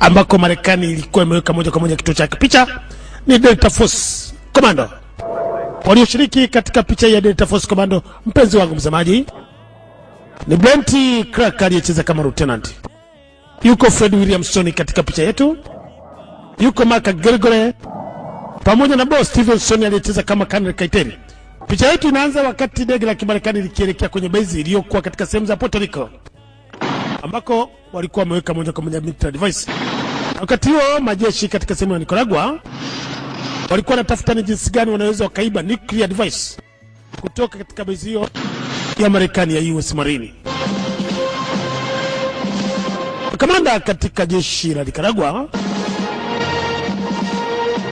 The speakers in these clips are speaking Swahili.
Ambako Marekani ilikuwa imeweka moja kwa moja kituo chake. Picha ni Delta Force Commando. Walioshiriki katika picha ya Delta Force Commando, mpenzi wangu msemaji, ni Brent Clark aliyecheza kama lieutenant. Yuko Fred Williamson katika picha yetu, yuko Mark Gregory pamoja na Bo Stevenson aliyecheza kama Colonel Kaiteri. Picha yetu inaanza wakati ndege la Kimarekani likielekea kwenye base iliyokuwa katika sehemu za Puerto Rico ambako walikuwa wameweka moja kwa moja military device. Wakati huo majeshi katika sehemu ya Nicaragua walikuwa wanatafuta ni jinsi gani wanaweza wakaiba nuclear device kutoka katika base hiyo ya Marekani ya US Marine. Kamanda katika jeshi la Nicaragua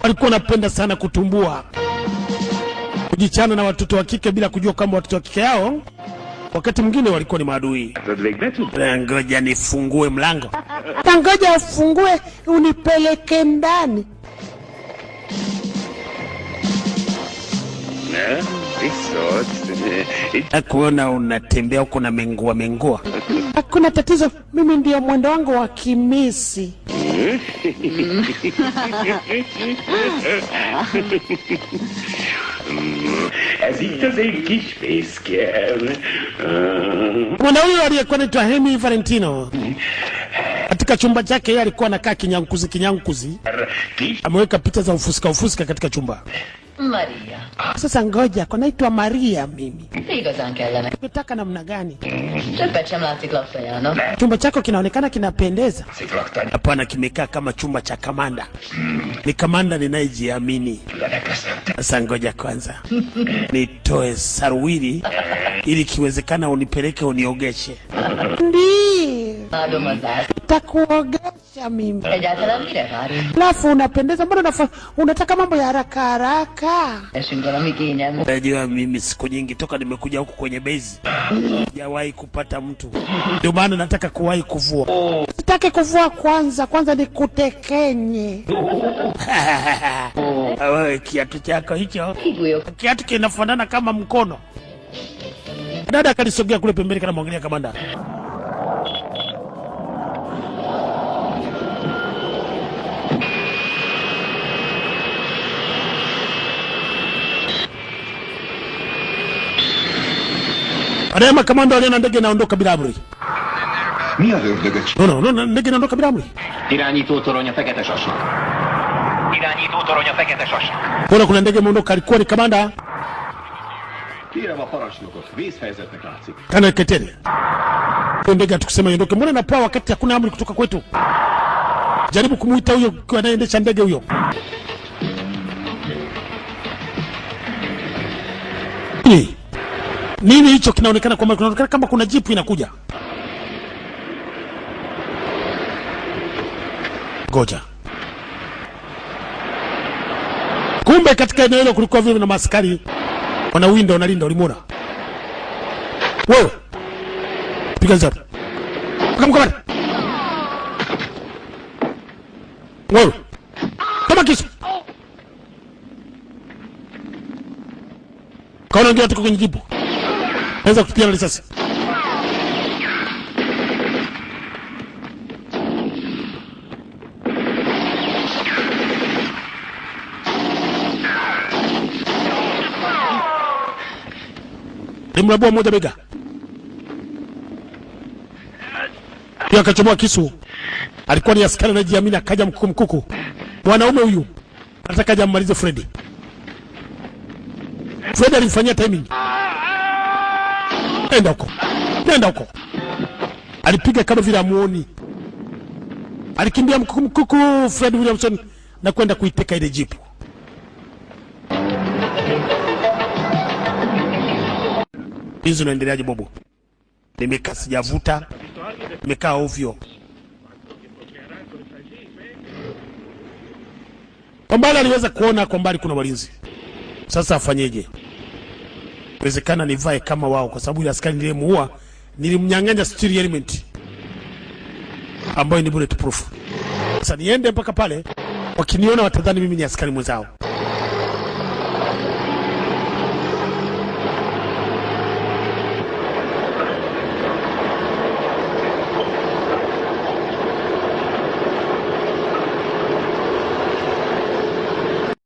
walikuwa wanapenda sana kutumbua, kujichana na watoto wa kike bila kujua kwamba watoto wa kike yao wakati mwingine walikuwa ni maadui. Ngoja nifungue mlango. Ngoja ufungue unipeleke ndani. Kuona unatembea huko na mengua mengua. Hakuna tatizo, mimi ndio mwendo wangu wa kimisi. Ez itt az én kis fészkem. Mwana huyo aliyekuwa anaitwa Hemi Valentino katika chumba chake yeye alikuwa anakaa kinyankuzi kinyankuzi, ameweka picha za ufuska ufuska katika chumba. Maria. Sasa ngoja, kwa naitwa Maria mimi. Igazán kellene. Unataka namna gani? Többet sem látszik laptajának. Chumba chako kinaonekana kinapendeza. Hapana, kimekaa kama chumba cha kamanda. Ni kamanda ninayejiamini. Sasa ngoja kwanza nitoe saruwili ili kiwezekana unipeleke uniogeshe. Ndiyo. Áldom az árt. Nitakuogesha mimi. Egyáltalán mire várunk? Alafu unapendeza, mbona unataka mambo ya haraka haraka? Esünk valami kényelmes. Najua mimi siku nyingi toka nimekuja huku kwenye base sijawahi kupata mtu, ndio maana nataka kuwahi kuvua. Sitaki kuvua kwanza, kwanza nikutekenye. Wewe kiatu chako hicho, Kigújok. kiatu kinafanana kama mkono. Dada akalisogea kule pembeni, kana mwangalia kamanda. Baadaye makamanda waliona ndege inaondoka bila amri. Mi az ördögöt? No, no, no, ndege inaondoka bila amri. Irányító torony a fekete sasnak. Irányító torony a fekete sasnak. Mbona kuna ndege imeondoka? Alikuwa ni kamanda Kérem a parancsnokot, vészhelyzetnek látszik. Kana Ketere. Hiyo ndege hatukusema iondoke. Mbona inapaa wakati hakuna amri kutoka kwetu? Jaribu kumuita huyo anayeendesha ndege huyo. Nini? Nini hicho kinaonekana kwamba kinaonekana kama kuna jipu inakuja. Ngoja. Kumbe katika eneo hilo kulikuwa vile na maaskari wanawinda, wanalinda, ulimuona? Wewe. Piga zap. Kamkamata. Wewe. Kama kisu. Kaona wengine tuko kwenye jipu. Naweza kupiga na risasi. Alimrabua mmoja bega. Pia akachomoa kisu. Alikuwa ni askari anayejiamini, akaja mkuku mkuku. Mwanaume huyu anataka aje ammalize Freddy. Freddy alimfanyia timing. Nenda huko. Nenda huko. Alipiga kama vile amuoni. Alikimbia mkuku mkuku Fred Williamson na kwenda kuiteka ile jipu. Hizo unaendeleaje Bobo? Nimekaa sijavuta, nimekaa ovyo. Kwa mbali aliweza kuona kwa mbali kuna walinzi. Sasa afanyeje? Inawezekana nivae kama wao, kwa sababu yule askari niliyemuua nilimnyang'anya steel helmet ambayo ni bulletproof. Sasa niende mpaka pale, wakiniona watadhani mimi ni askari mwenzao.